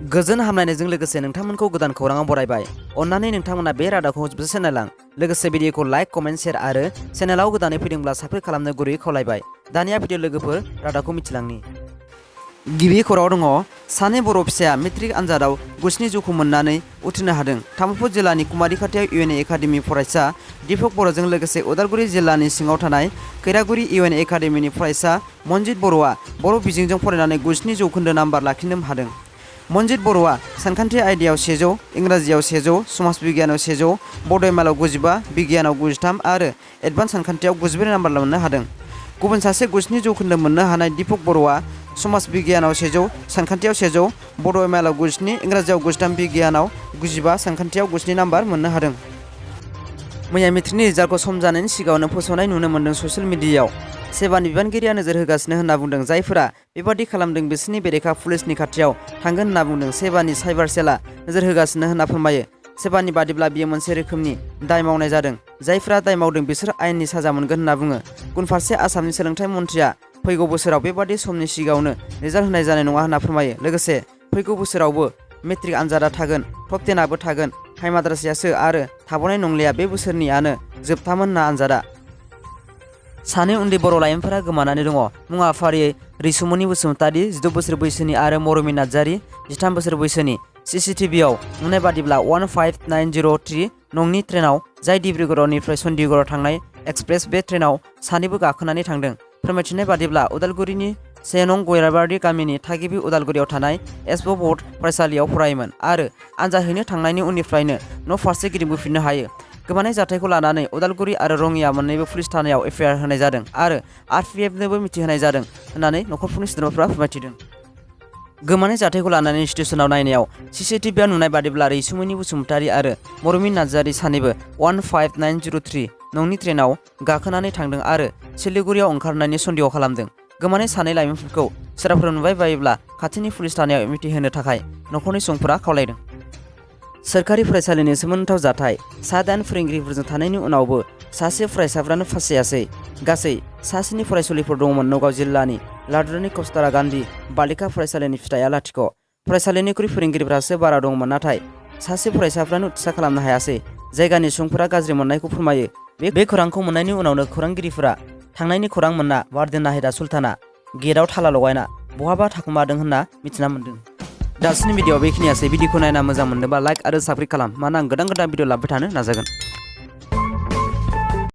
गोजोन हामलायनायजों लोगोसे नोंथांमोनखौ गोदान खौराङाव बरायबाय। अन्नानै नोंथांमोना बे रादाबखौ जोबजासे नायलां। लोगोसे भिडिअखौ लाइक, कमेन्ट, शेयार आरो चेनेलाव गोदानै फैदोंब्ला साबस्क्राइब खालामनो गुरैयै खावलायबाय। दानिया भिडिअ लोगोफोर रादाबखौ मिथिलांनि। गिबि खौराङाव दङ सानै बर' फिसाया मेट्रिक आनजादाव 97 जौखोन्दो मोननानै उथ्रिनो हादों। तामुलपुर जिल्लानि कुमारी खाथियाव इउएन एकाडेमि फरायसा दीपक बर'जों लोगोसे उदालगुरि जिल्लानि सिङाव थानाय खैरागुरि इउएन एकाडेमिनि फरायसा मनजित बर'आ बर' बिजोंजों फरायनानै 97 जौखोन्दो नाम्बार लाखिनो हादों। मनजित बर'आ सानखान्थि आयदायाव 100, इंराजियाव 100, समाज बिगियानाव 100, बड' एमाइलआव 95, बिगियानाव 93 आरो एडभान्स सानखान्थियाव 94 नाम्बार मोननो हादों। गुबुन सासे 97 जौखोन्दो मोननो हानाय दीपक बर'आ समाज बिगियानाव 100, सानखान्थियाव 100, बड' एमाइलआव 97, इंराजियाव 93, बिगियानाव 95, सानखान्थियाव 97 नाम्बार मोननो हादों। मैया मेट्रिकनि रिजाल्टखौ सम जानायनि सिगाङावनो फोसावनाय नुनो मोन्दों ससियेल मिडियायाव। सेबानि बिबानगिरिया नोजोर होगासिनो होनना बुंदों। जायफोरा बेबादि खालामदों बिसोरनि बेरेखा पुलिसनि खाथियाव थांगोन होनना बुंदों। सेबानि साइबार सेलआ नोजोर होगासिनो होनना फोरमायो। सेबानि बादिब्ला बेयो मोनसे रोखोमनि दाय मावनाय जादों। जायफोरा दाय मावदों बिसोर आयेननि साजा मोनगोन होनना बुङो। गुबुन फारसे आसामनि सोलोंथाइ मन्थ्रिया फैगौ बोसोराव बेबादि समनि सिगाङावनो रिजाल्ट होनाय जानाय नङा होनना फोरमायो। लोगोसे फैगौ बोसोरावबो मेट्रिक आनजादा थागोन, टप 10आबो थागोन। हाइ माद्रासायासो आरो थाबावनाय नंलिया, बे बोसोरनियानो जोबथामोन होनना आनजादा। सानै उन्दै बर' लाइमोनफोरा गोमानानै दङ। मुङा फारियै रैसुमनि बसुमतारी 16 बोसोर बैसोनि आरो मरमि नार्जारी 13 बोसोर बैसोनि। सीसीटीवीआव नुनाय बादिब्ला 15903 नंनि ट्रेनाव, जाय डिब्रुगड़निफ्राय चन्डीगढ़आव थांनाय एक्सप्रेस, बे ट्रेनाव सानैबो गाखोनानै थांदों। फोरमायथिनाय बादिब्ला उदालगुरिनि 1 नं गयराबारि गामिनि थागिबि उदालगुरियाव थानाय एसब बर्ड फरायसालियाव फरायोमोन आरो आनजाद हैनो थांनायनि उननिफ्रायनो न' फारसे गिदिंबोफिननो हायो। गोमानाय जाथायखौ लानानै उदालगुरि आरो रङिया मोन्नैबो पुलिस थानायाव एफआइआर होनाय जादों आरो आरपिएफनोबो मिथिहोनाय जादों होननानै नखरफोरनि सोद्रोमाफोरा फोरमायथिदों। गोमानाय जाथायखौ लानानै इन्स्टिटिउसनाव नायनायाव सीसीटीवीआव नुनाय बादिब्ला रैसुमनि बसुमतारी आरो मरमि नार्जारी सानैबो 15903 नंनि ट्रेनाव गाखोनानै थांदों आरो सिलिगुरियाव ओंखारनायनि सन्देह खालामदों। गोमानाय सानै लाइमोनफोरखौ सोरबाफोर नुबाय बायोब्ला खाथिनि पुलिस थानायाव मिथिहोनो थाखाय नखरनि सुबुंफोरा खावलायदों। सोरखारि फरायसालिनि सोमोनांथाव जाथाय। 9 फोरोंगिरिफोरजों थानायनि उनावबो सासे फरायसाफ्रानो फासि जायासै। गासै 7 फरायसालिफोर दंमोन। नगाव जिल्लानि लादुरानि कस्तारा गान्धी बालिका फरायसालिनि फिथाइया लाथिख'। फरायसालिनिख्रुइ फोरोंगिरिफ्रासो बारा दंमोन, नाथाय सासे फरायसाफ्रानो उथ्रिसार खालामनो हायासै। जायगानि सुबुंफोरा गाज्रि मोननायखौ फोरमायो। बे खौरांखौ मोननायनि उनावनो खौरांगिरिफोरा थांनायनि खौरां मोनना वार्डेन नाहिदा सुल्ताना गेटआव थाला लगायना बहाबा थाखुमादों होनना मिथिना मोन्दों। दासिमनि भिडिअ'आ बेखिनियासै। भिडिअखौ नायना मोजां मोनदोंबा लाइक आरो साबस्क्राइब खालाम, मानोना आं गोदान भिडिअ लाबोबाय थानो नाजागोन।